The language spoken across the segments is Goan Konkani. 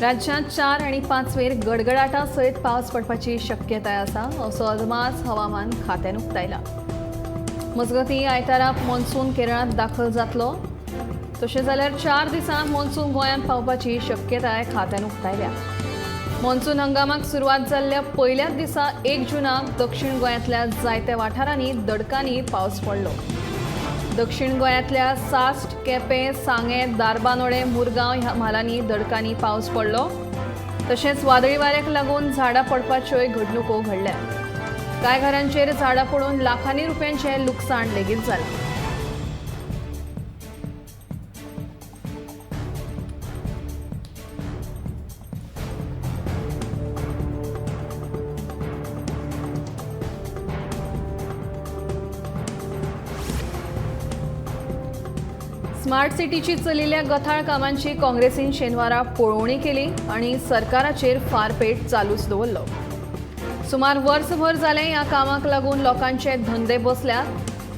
राज्यांत 4 आनी 5 वेर गडगडाटा सयत पावस पडपाची शक्यताय आसा असो अदमास हवामान खात्यान उक्तायला. मजगतीं आयतारा मॉन्सून केरळांत दाखल जातलो. तशें जाल्यार 4 दिसांत मॉन्सून गोंयांत पावपाची शक्यताय खात्यान उक्तायल्या. मॉन्सून हंगामाक सुरवात जाल्ल्या पयल्याच दिसा 1 जूनाक दक्षिण गोंयांतल्या जायत्या वाठारांनी दडकांनी पावस पडलो. दक्षिण गोंयांतल्या सास्ट, केपें, सांगें, दारबानोडे, मुरगांव ह्या म्हालांनी दडकांनी पावस पडलो. तशेंच वादळी वाऱ्याक लागून झाडां पडपाच्योय घडणुको घडल्या. कांय घरांचेर झाडां पडून लाखांनी रुपयांचें लुकसाण लेगीत जालें. स्मार्ट सिटीची चलिल्ल्या गथाळ कामांची काँग्रेसीन शेनवारा पळोवणी केली आनी सरकाराचेर फारपेट चालूच दवरलो. सुमार वर्सभर जालें ह्या कामाक लागून लोकांचे धंदे बसल्यात,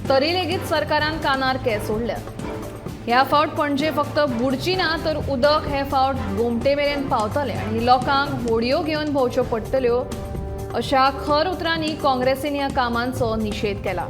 तरी लेगीत सरकारान कानार केंस ओडल्यात. ह्या फावट पणजे फक्त बुडची ना तर उदक हे फावट गोमटे मेरेन पावतलें आनी लोकांक होडयो घेवन भोंवच्यो पडटल्यो अशा खर उतरांनी काँग्रेसीन ह्या कामांचो निशेध केला.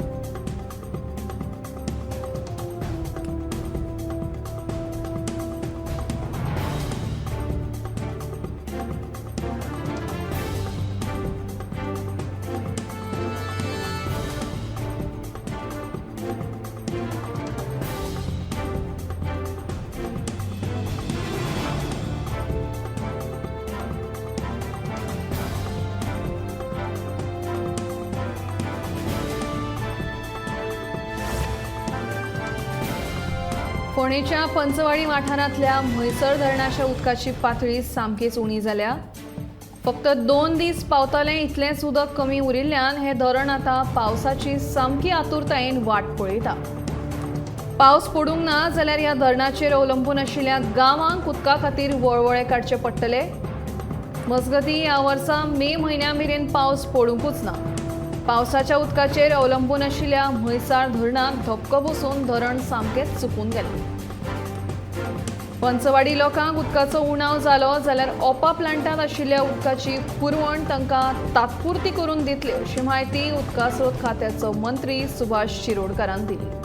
फोंडेच्या पंचवाडी वाठारांतल्या म्हैसर धरणाच्या उदकाची पातळी सामकीच उणी जाल्या. फक्त 2 दीस पावतलें इतलेंच उदक कमी उरिल्ल्यान हें धरण आतां पावसाची सामकी आतुरतायेन वाट पळयता. पावस पडूंक ना जाल्यार ह्या धरणाचेर अवलंबून आशिल्ल्या गांवांक उदका खातीर वळवळे काडचे पडटले. मजगतीं ह्या वर्सा मे म्हयन्या मेरेन पावस पडुंकूच ना. पावसाच्या उदकाचेर अवलंबून आशिल्ल्या म्हैसाळ धरणाक धपको बसून धरण सामकेंच चुकून गेलें. पंचवाडी लोकांक उदकाचो उणाव जालो जाल्यार ओपा प्लांटांत आशिल्ल्या उदकाची पुरवण तांकां तात्पुरती करून दितली अशी म्हायती उदका स्रोत खात्याचो मंत्री सुभाष शिरोडकारान दिली.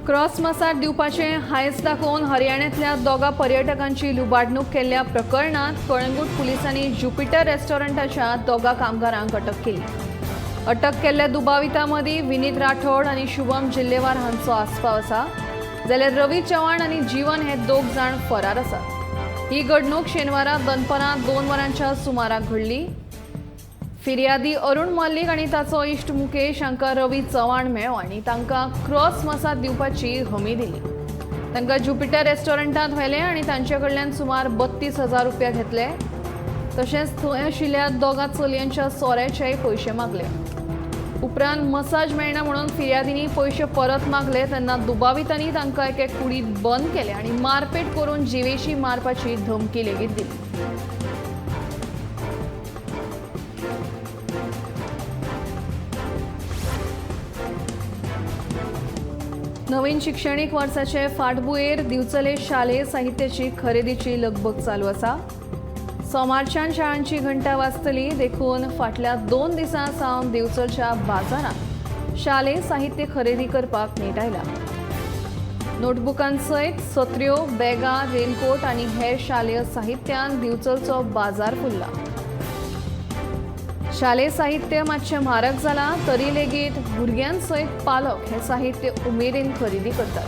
क्रॉस मसाज दिवपाचें हांयस दाखोवन हरियाणांतल्या 2 पर्यटकांची लुबाडणूक केल्ल्या प्रकरणांत कळंगूट पुलिसांनी ज्युपिटर रेस्टॉरंटाच्या 2 कामगारांक अटक केली. अटक केल्ल्या दुबावितां मदीं विनीत राठोड आनी शुभम जिल्लेवार हांचो आस्पाव आसा, जाल्यार रवी चव्हाण आनी जीवन हे 2 जाण फरार आसात. ही घडणूक शेनवारा दनपरां 2 वरांच्या सुमाराक घडली. फिर्यादी अरुण मल्लीक आनी ताचो इश्ट मुकेश हांकां रवी चव्हाण मेळ्ळो आनी तांकां क्रॉस मसाज दिवपाची हमी दिली. तांकां ज्युपिटर रेस्टॉरंटांत व्हेले आनी तांचे कडल्यान सुमार 32,000 रुपया घेतले. तशेंच थंय आशिल्ल्या 2 चलयांच्या सोऱ्याचेय पयशे मागले. उपरांत मसाज मेळना म्हणून फिर्यादींनी पयशे परत मागले तेन्ना दुबावितांनी तांकां एके कुडींत बंद केले आनी मारपेट करून जिवेशी मारपाची धमकी लेगीत दिली. नवीन शिक्षणीक वर्साचे फाटभुंयेर दिवचले शालेय साहित्याची खरेदीची लगबग चालू आसा. सोमारच्यान शाळांची घंटा वाजतली देखून फाटल्या 2 दिसां सावन दिवचलच्या बाजारांत शालेय साहित्य खरेदी करपाक नेट आयला. नोटबुकां सयत सत्र्यो, बॅगां, रेनकोट आनी हेर शालेय साहित्यान दिवचलचो बाजार फुल्ला. शालेय साहित्य मातशें म्हारग जालां तरी लेगीत भुरग्यां सयत पालक हें साहित्य उमेदीन खरेदी करतात.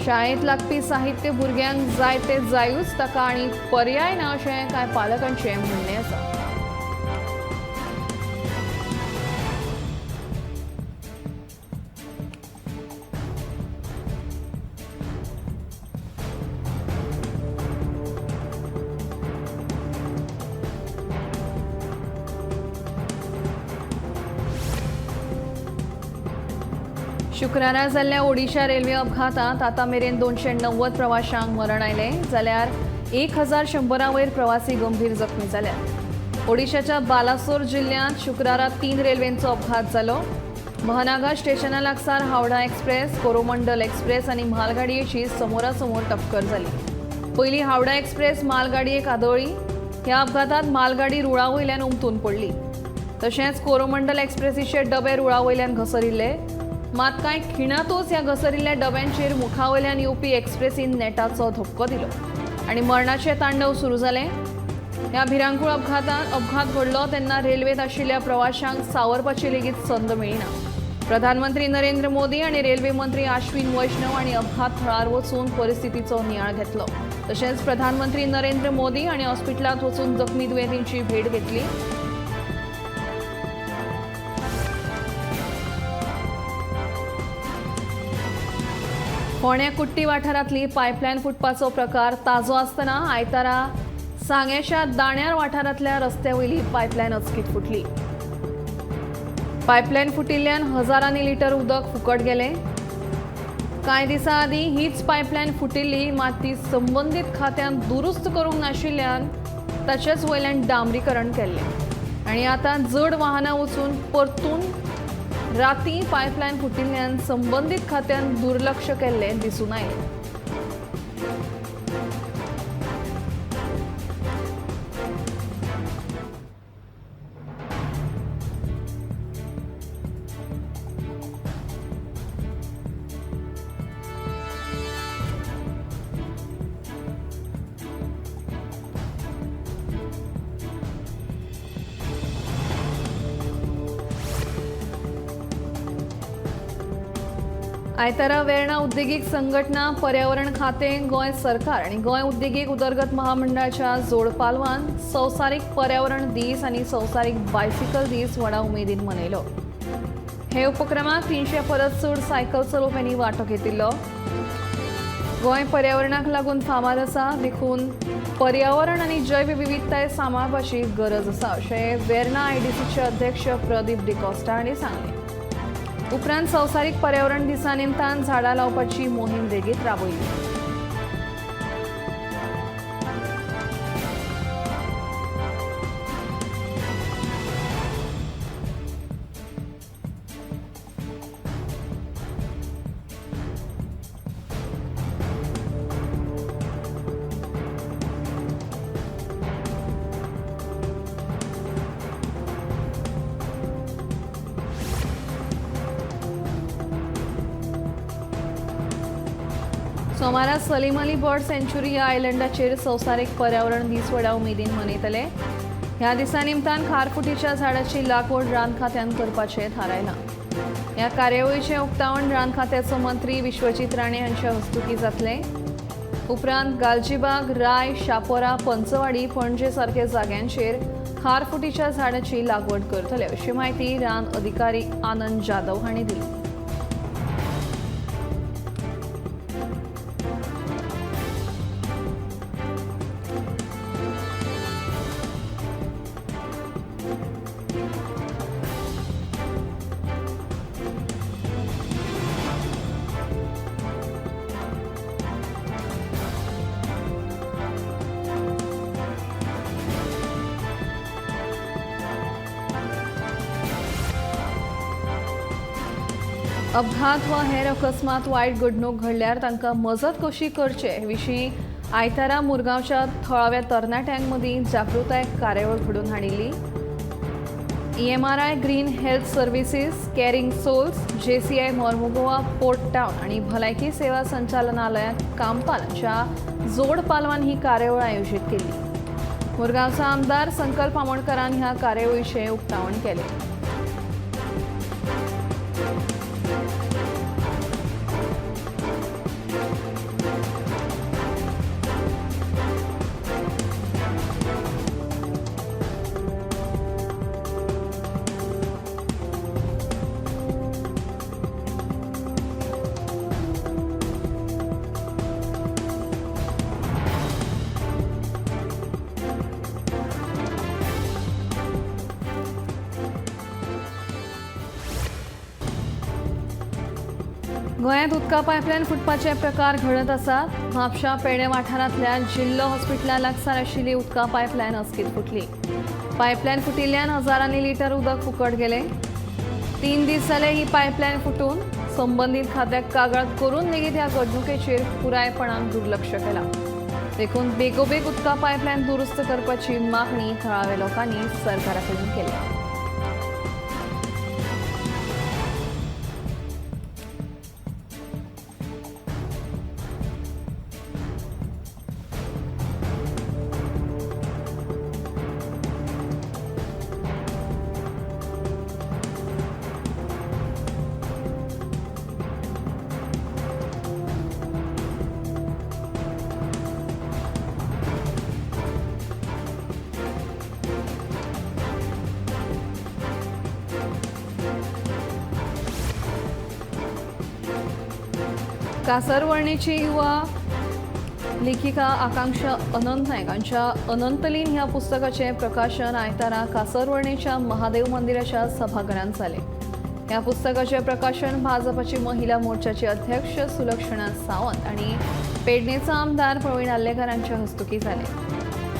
शाळेंत लागपी साहित्य भुरग्यांक जाय तें जायूच, ताका आनी पर्याय ना अशें कांय पालकांचें म्हणणें आसा. शुक्रारा जाल्ल्या ओडिशा रेल्वे अपघातांत आतां मेरेन 290 प्रवाशांक मरण आयलें जाल्यार 1100 वयर प्रवासी गंभीर जखमी जाल्यात. ओडिशाच्या बालासोर जिल्ल्यांत शुक्रारा 3 रेल्वेंचो अपघात जालो. महनागा स्टेशना लागसार हावडा एक्सप्रेस, कोरोमंडल एक्सप्रेस आनी मालगाडयेची समोरासमोर टक्कर जाली. पयली हावडा एक्सप्रेस मालगाडयेक आदळ्ळी. ह्या अपघातांत मालगाडी रुळा वयल्यान उमथून पडली. तशेंच कोरोमंडल एक्सप्रेसीचे डबे रुळा वयल्यान घसरिल्ले. मात कांय खिणांतूच ह्या घसरिल्ल्या डब्यांचेर मुखावयल्यान येवपी एक्सप्रेसीन नेटाचो धपको दिलो आनी मरणाचें तांडव सुरू जालें. ह्या भिरांकूळ अपघातांत अपघात घडलो तेन्ना रेल्वेंत आशिल्ल्या प्रवाशांक सावरपाची लेगीत संद मेळना. प्रधानमंत्री नरेंद्र मोदी आनी रेल्वे मंत्री आश्विन वैष्णव हांणी अपघात थळार वचून परिस्थितीचो नियाळ घेतलो. तशेंच प्रधानमंत्री नरेंद्र मोदी हांणी हॉस्पिटलांत वचून जखमी दुयेंतींची भेट घेतली. फोंड्या कुट्टी वाठारांतली पायपलायन फुटपाचो प्रकार ताजो आसतना आयतारा सांगेच्या दाण्यार वाठारांतल्या रस्त्या वयली पायपलायन अचकीत फुटली. पायपलायन फुटिल्ल्यान हजारांनी लिटर उदक फुकट गेलें. कांय दिसां आदीं हीच पायपलायन फुटिल्ली, मात ती संबंदीत खात्यान दुरुस्त करूंक नाशिल्ल्यान ताचेच वयल्यान डांबरीकरण केल्लें आनी आतां जड वाहनां वचून परतून राती पायपलायन फुटिल्ल्यान संबंदीत खात्यान दुर्लक्ष केल्लें दिसून आयलें. आयतारा वेर्णा उद्देगीक संघटना, पर्यावरण खातें, गोंय सरकार आनी गोंय उद्देगीक उदरगत महामंडळाच्या जोडपालवान संवसारीक पर्यावरण दीस आनी संवसारीक बायसिकल दीस व्हडा उमेदीन मनयलो. हे उपक्रमाक 300 परस चड सायकल चलोवप्यांनी वांटो घेतिल्लो. गोंय पर्यावरणाक लागून फामाद आसा, देखून पर्यावरण आनी जैवविविधताय सांबाळपाची गरज आसा अशें वेर्णा आयडीसीचे अध्यक्ष प्रदीप डिकॉस्टा हांणी सांगलें. उपरांत संवसारीक पर्यावरण दिसा निमतान झाडां लावपाची मोहीम लेगीत राबयली. सोमारा सलीम अली बर्ड सँच्युरी ह्या आयलंडाचेर संवसारीक पर्यावरण दीस व्हडा उमेदीन मनयतले. ह्या दिसा निमतान खारफुटीच्या झाडाची लागवड रान खात्यान करपाचें थारायलां. ह्या कार्यावळीचें उक्तावण रान खात्याचो मंत्री विश्वजीत राणे हांच्या हस्तुकीं जातलें. उपरांत गालजीबाग, राय, शापोरा, पंचवाडी, पणजे सारक्या जाग्यांचेर खारफुटीच्या झाडाची लागवड करतले अशी म्हायती रान अधिकारी आनंद जाधव हांणी दिली. अपघात वा हेर अकस्मात वायट घडणूक घडल्यार तांकां मजत कशी करचे हे विशीं आयतारा मुरगांवच्या थळाव्या तरणाट्यां मदीं जागृताय कार्यावळ घडोवन हाडिल्ली. EMRI green health services, caring souls, JCI Mormugao port town आनी भलायकी सेवा संचालनालयात कामपालच्या जोडपालवान ही कार्यावळ आयोजीत केल्ली. मुरगांवचो आमदार संकल्प आमोणकरान ह्या कार्यावळीचें उक्तावण केलें. गोंयांत उदका पायपलायन फुटपाचे प्रकार घडत आसात. म्हापशा पेडणे वाठारांतल्या जिल्लो हॉस्पिटला लागसार आशिल्ली उदका पायपलायन अचकीत फुटली. पायपलायन फुटिल्ल्यान हजारांनी लिटर उदक फुकट गेलें. 3 दीस जाले ही पायपलायन फुटून संबंदीत खात्याक कागाळ करून लेगीत ह्या घडणुकेचेर पुरायपणान दुर्लक्ष केलां. देखून बेगोबेग उदका पायपलायन दुरुस्त करपाची मागणी थळाव्या लोकांनी सरकारा कडेन केल्या. कासरवर्णेची युवा लेखिका आकांक्षा अनंत नायक हांच्या अनंतलीन ह्या पुस्तकाचें प्रकाशन आयतारा कासरवर्णेच्या महादेव मंदिराच्या सभाघरांत जालें. ह्या पुस्तकाचें प्रकाशन भाजपाची महिला मोर्चाचे अध्यक्ष सुलक्षणा सावंत आनी पेडणेचो आमदार प्रवीण आर्लेकर हांच्या हस्तुकीं जालें.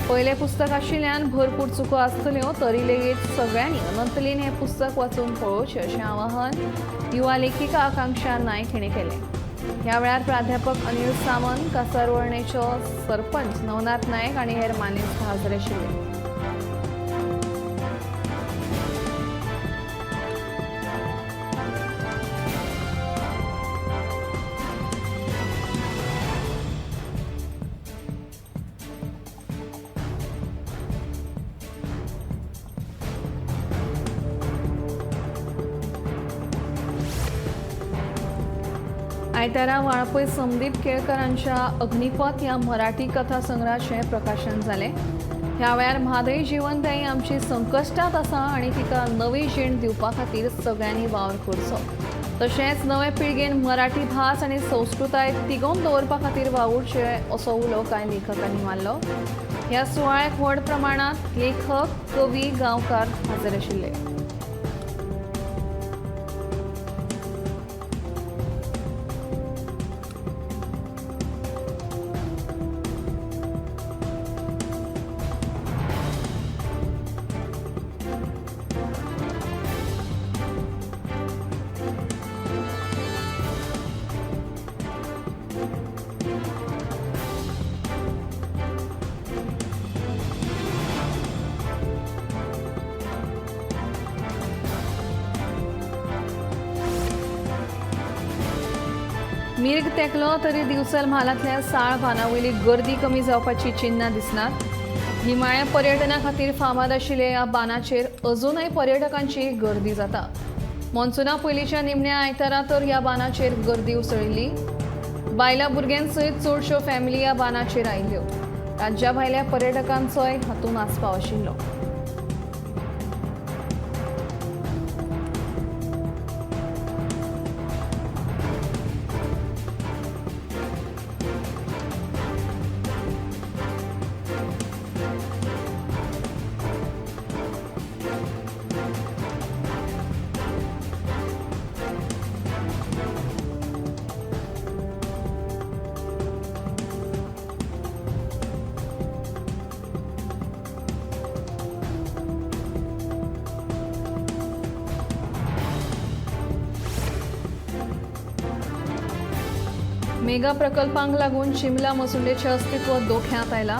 पयलें पुस्तक आशिल्ल्यान भरपूर चुको आसतल्यो तरी लेगीत सगळ्यांनी अनंतलीन हें पुस्तक वाचून पळोवचें अशें आवाहन युवा लेखिका आकांक्षा नायक हिणें केलें. ह्या वेळार प्राध्यापक अनिल सामंत, कासरवर्णेचो सरपंच नवनाथ नायक आनी हेर मानेस्त हाजीर आशिल्ले. आयतारा वाळपय संदीप केळकर हांच्या अग्निपथ ह्या मराठी कथा संग्रहाचें प्रकाशन जालें. ह्या वेळार म्हादय जिवनताई आमची संकश्टांत आसा आनी तिका नवी जीण दिवपा खातीर सगळ्यांनी वावर करचो, तशेंच नवे पिळगेन मराठी भास आनी संस्कृताय तिगोवन दवरपा खातीर वावुरचें असो उलो कांय लेखकांनी मारलो. ह्या सुवाळ्याक व्हड प्रमाणांत लेखक, कवी, गांवकार हाजीर आशिल्ले. मीर्ग तेंकलो तरी दिवचल म्हालांतल्या साळ बांदावयली गर्दी कमी जावपाची चिन्नां दिसनात. गिमाळ्या पर्यटना खातीर फामाद आशिल्ल्या ह्या बांदाचेर अजूनय पर्यटकांची गर्दी जाता. मॉन्सुना पयलींच्या निमण्या आयतारा तर ह्या बांदाचेर गर्दी उसळिल्ली. बायलां भुरग्यां सयत चडश्यो फॅमिली ह्या बांदाचेर आयिल्ल्यो. राज्या भायल्या पर्यटकांचोय हातूंत आस्पाव आशिल्लो. मेगा प्रकल्पांक लागून चिमला मसुंडेचें अस्तित्व धोक्यांत आयलां.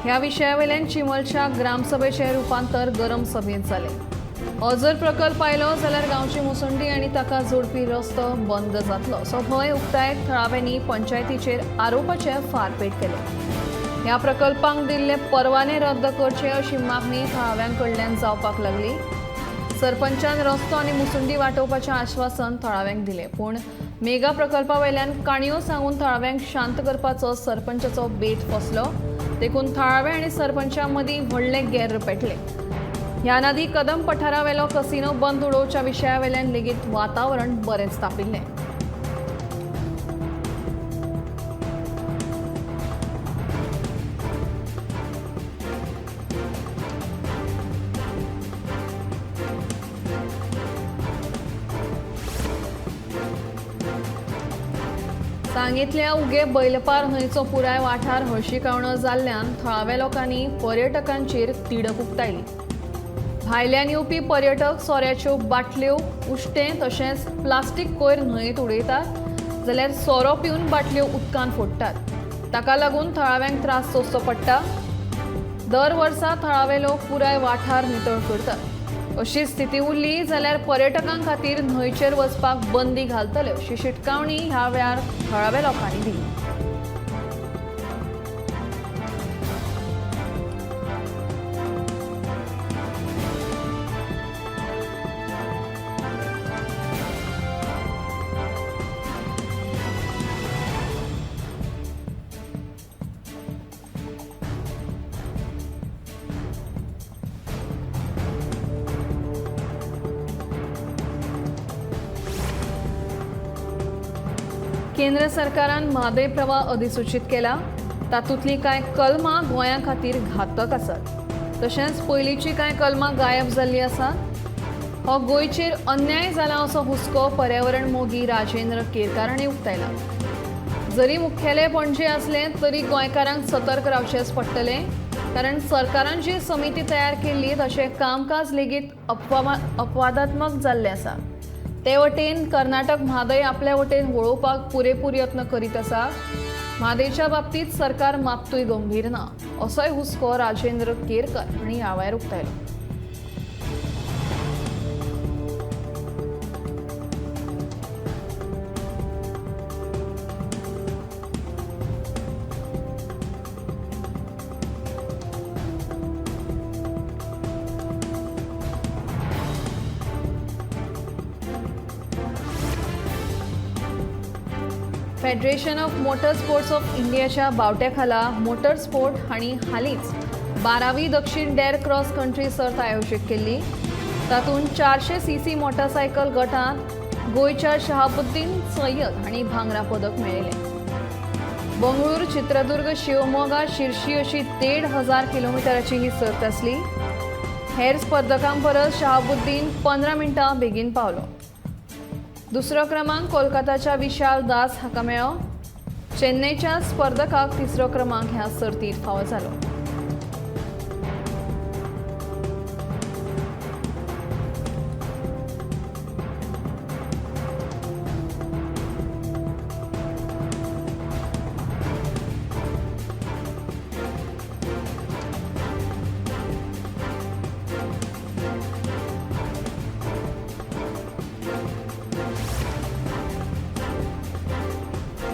ह्या विशया वयल्यान चिमलच्या ग्रामसभेचें रुपांतर गरम सभेंत जालें. हो जर प्रकल्प आयलो जाल्यार गांवची मुसंडी आनी ताका जोडपी रस्तो बंद जातलो असो भंय उक्तायत थळाव्यांनी पंचायतीचेर आरोपाचे फारपेट केले. ह्या प्रकल्पांक दिल्ले परवाने रद्द करचे अशी मागणी थळाव्यां कडल्यान जावपाक लागली. सरपंचान रस्तो आनी मुसुंडी वाटोवपाचें आश्वासन थळाव्यांक दिलें, पूण मेगा प्रकल्पा वयल्यान काणयो सांगून थळाव्यांक शांत करपाचो सरपंचाचो बेत फसलो. देखून थळावे आनी सरपंचा मदीं व्हडलें गेर्र पेटलें. ह्या नदी कदम पठारावेलो कसिनो बंद उडोवच्या विशया वयल्यान लेगीत वातावरण बरेंच तापिल्लें. सांगेंतल्या उगे बैलपार न्हंयचो पुराय वाठार हळशिकावणो जाल्ल्यान थळाव्या लोकांनी पर्यटकांचेर तिडक उक्तायली. भायल्यान येवपी पर्यटक सोऱ्याच्यो बाटल्यो, उश्टें तशेंच प्लास्टीक कोयर न्हंयेंत उडयतात जाल्यार सोरो पिवन बाटल्यो उदकांत फोडटात. ताका लागून थळाव्यांक त्रास सोंसचो पडटा. दर वर्सा थळावे लोक पुराय वाठार नितळ करतात. अशी स्थिती उरली जाल्यार पर्यटकां खातीर न्हंयचेर वचपाक बंदी घालतले अशी शिटकावणी ह्या वेळार थळाव्या लोकांनी दिली. केंद्र सरकारान म्हादय प्रवाह अधिसूचित केला. तातूंतली कांय कलमां गोंया खातीर घातक आसात, तशेंच पयलींची कांय कलमां गायब जाल्लीं आसात. हो गोंयचेर अन्याय जाला असो हुस्को पर्यावरण मोगी राजेंद्र केरकार हांणी उक्तायला. जरी मुख्यालय पणजे आसलें तरी गोंयकारांक सतर्क रावचेंच पडटलें, कारण सरकारान जी समिती तयार केल्ली तशें कामकाज लेगीत अपवादात्मक जाल्लें आसा. ते वटेन कर्नाटक म्हादय आपल्या वटेन वळोवपाक पुरेपूर यत्न करीत आसा. म्हादयच्या बाबतींत सरकार मात्तूय गंभीर ना असोय हुस्को राजेंद्र केरकर हांणी ह्या वेळार उक्तायलो. Federation of motor sports of इंडियाच्या बावट्याखाला मोटर स्पोर्ट हांणी हालींच 12वी दक्षिण डॅर क्रॉस कंट्री सर्त आयोजीत केल्ली. तातूंत 400 सीसी मोटरसायकल गटांत गोंयच्या शहाबुद्दीन सय्यद हांणी भांगरा पदक मेळयलें. बंगळूर, चित्रदुर्ग, शिवमोगा, शिर्शी अशी 1500 किलोमिटराची ही सर्त आसली. हेर स्पर्धकां परस शहाबुद्दीन 15 मिनटां बेगीन पावलो. दुसरो क्रमांक कोलकाताच्या विशाल दास हाका मेळ्ळो. चेन्नईच्या स्पर्धकाक तिसरो क्रमांक ह्या सर्तीत फावो जालो.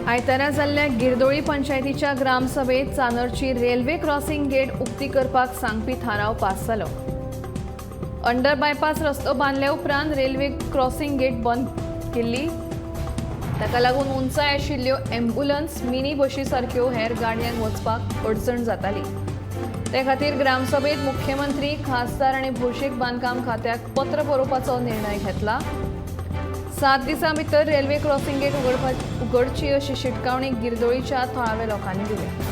आयतारा जाल्ल्या गिरदोळी पंचायतीच्या ग्रामसभेत चांदरची रेल्वे क्रॉसिंग गेट उक्ती करपाक सांगपी थाराव पास जालो. अंडर बायपास रस्तो बांदल्या उपरांत रेल्वे क्रॉसिंग गेट बंद केल्ली. ताका लागून उंचाय आशिल्ल्यो एम्ब्युलन्स, मिनी बशी सारक्यो हेर गाडयांक वचपाक अडचण जाताली. ते खातीर ग्रामसभेत मुख्यमंत्री, खासदार आनी भौशीक बांदकाम खात्याक पत्र बरोवपाचो निर्णय घेतला. 7 दिसां भितर रेल्वे क्रॉसिंग गेट उगडची अशी शिटकावणी गिरदोळीच्या थळाव्या लोकांनी दिल्या.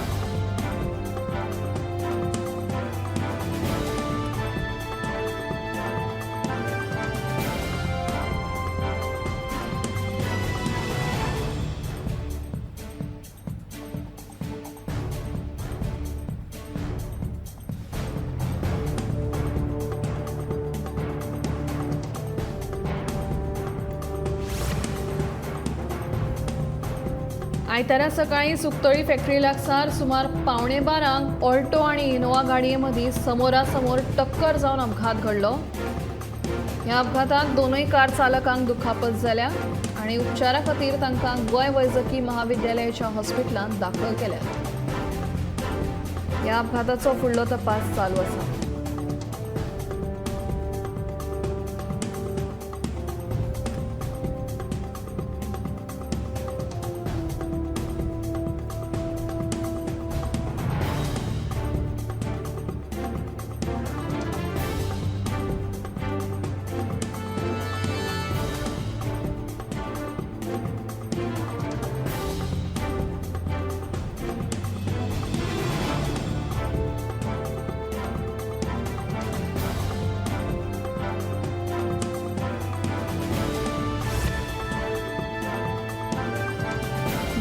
आयतारा सकाळीं सुकतळी फॅक्टरी लागसार सुमार 11:45 ऑल्टो आनी इनोवा गाडये मदीं समोरासमोर टक्कर जावन अपघात घडलो. ह्या अपघातांत दोनूय कार चालकांक दुखापत जाल्या आनी उपचारा खातीर तांकां गोंय वैजकी महाविद्यालयाच्या हॉस्पिटलांत दाखल केल्या. ह्या अपघाताचो फुडलो तपास चालू आसा.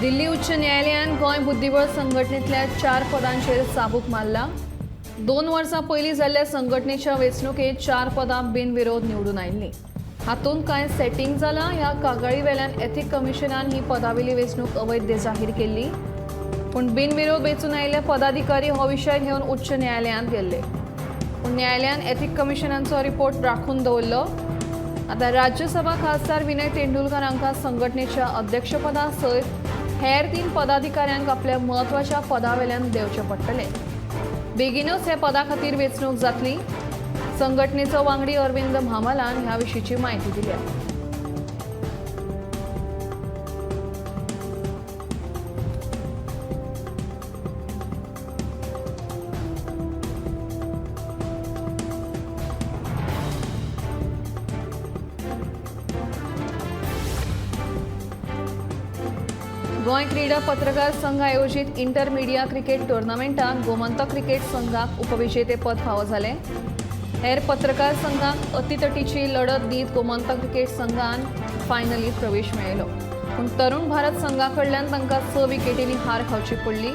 दिल्ली उच्च न्यायालयान गोंय बुद्धिबळ संघटनेतल्या 4 पदांचेर चाबूक मारला. 2 वर्सां पयलीं जाल्ल्या संघटनेच्या वेंचणुकेंत 4 पदां बिनविरोध निवडून आयिल्लीं. हातूंत कांय सेटींग जालां ह्या कागाळी वेल्यान एथीक कमिशनान ही पदावेली वेंचणूक अवैध जाहीर केल्ली. पूण बिनविरोध वेंचून आयिल्ले पदाधिकारी हो विशय घेवन उच्च न्यायालयांत गेल्ले. पूण न्यायालयान एथीक कमिशनाचो रिपोर्ट राखून दवरलो. आतां राज्यसभा खासदार विनय तेंडुलकर हांकां संघटनेच्या अध्यक्षपदा सयत हेर 3 पदाधिकाऱ्यांक आपल्या म्हत्वाच्या पदावेल्यान देंवचें पडटलें. बेगीनूच हे पदा खातीर वेंचणूक जातली. संघटनेचो वांगडी अरविंद म्हामलान ह्या विशींची म्हायती दिल्या. गोंय क्रीडा पत्रकार संघ आयोजीत इंटर मिडिया क्रिकेट टुर्नामेंटात गोमंतक क्रिकेट संघाक उपविजेतेपद फावो जालें. हेर पत्रकार संघाक अतितटीची लढत दीत गोमंतक क्रिकेट संघान फायनलीत प्रवेश मेळयलो. पूण तरुण भारत संघा कडल्यान तांकां 6 विकेटींनी हार खावची पडली.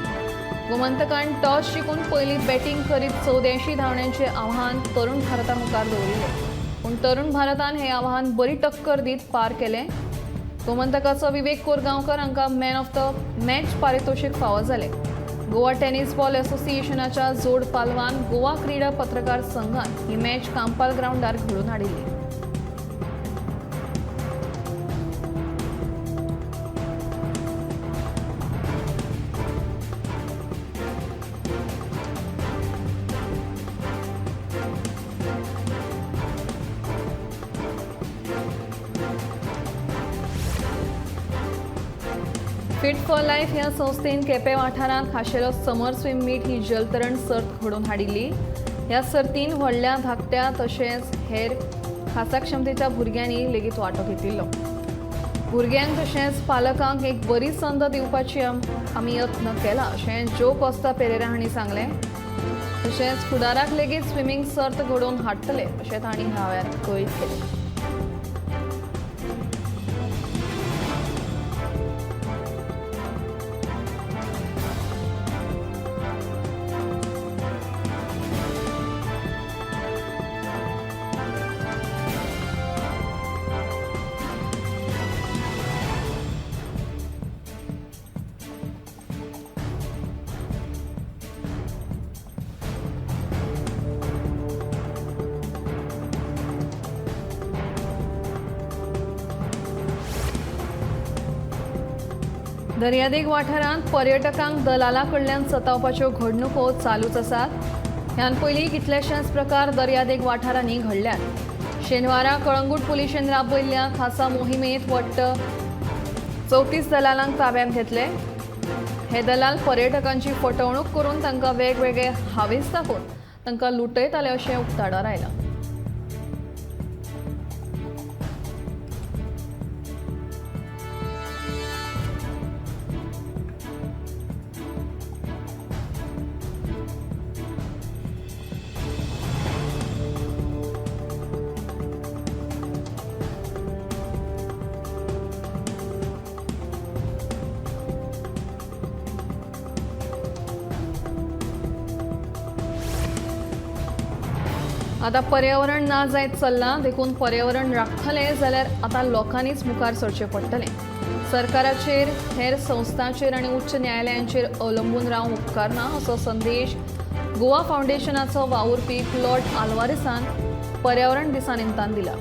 गोमंतकान टॉस जिखून पयलीं बॅटींग करीत 84 धांवड्यांचें आव्हान तरुण भारता मुखार दवरिल्लें. पूण तरुण भारतान हें आव्हान बरी टक्कर दीत पार केलें. गोमंतकाचो विवेक कोरगांवकर हांकां मॅन ऑफ the match पारितोशीक फावो जालें. गोवा टेनिस बॉल असोसिएशनाच्या जोड पालवान गोवा क्रीडा पत्रकार संघान ही मॅच कांपाल ग्रावंडार घडोवन हाडिल्ली. फिट फॉर लायफ ह्या संस्थेन केपें वाठारांत खाशेलो समर स्विम मीट ही जलतरण सर्त घडोवन हाडिल्ली. ह्या सर्तीन व्हडल्या धाकट्या तशेंच हेर खासा क्षमतेच्या भुरग्यांनी लेगीत वांटो घेतिल्लो. भुरग्यांक तशेंच पालकांक एक बरी संद दिवपाची आमी यत्न केला अशें जो कोस्ता पेरेरा हांणी सांगलें. तशेंच फुडाराक लेगीत स्विमींग सर्त घडोवन हाडटले अशें तांणी ह्या वेळार कळीत केलें. दर्यादेग वाठारांत पर्यटकांक दलाला कडल्यान सतावपाच्यो घडणुको चालूच आसात. ह्यान पयलीं कितलेशेच प्रकार दर्यादेग वाठारांनी घडल्यात. शेनवारा कळंगूट पुलिशेन राबयल्ल्या खासा मोहिमेंत वट्ट 34 दलालांक ताब्यांत घेतले. हे दलाल पर्यटकांची फटवणूक करून तांकां वेगवेगळे हावेस दाखोवन तांकां लुटयताले अशें उक्ताडार आयलां. आतां पर्यावरण ना जायत चल्लां देखून पर्यावरण राखतले जाल्यार आतां लोकांनीच मुखार सरचें पडटलें. सरकाराचेर, हेर संस्थांचेर आनी उच्च न्यायालयांचेर अवलंबून रावंक उपकारना असो संदेश गोवा फावंडेशनाचो वावुरपी क्लॉड आल्वारेसान पर्यावरण दिसा निमतान दिला.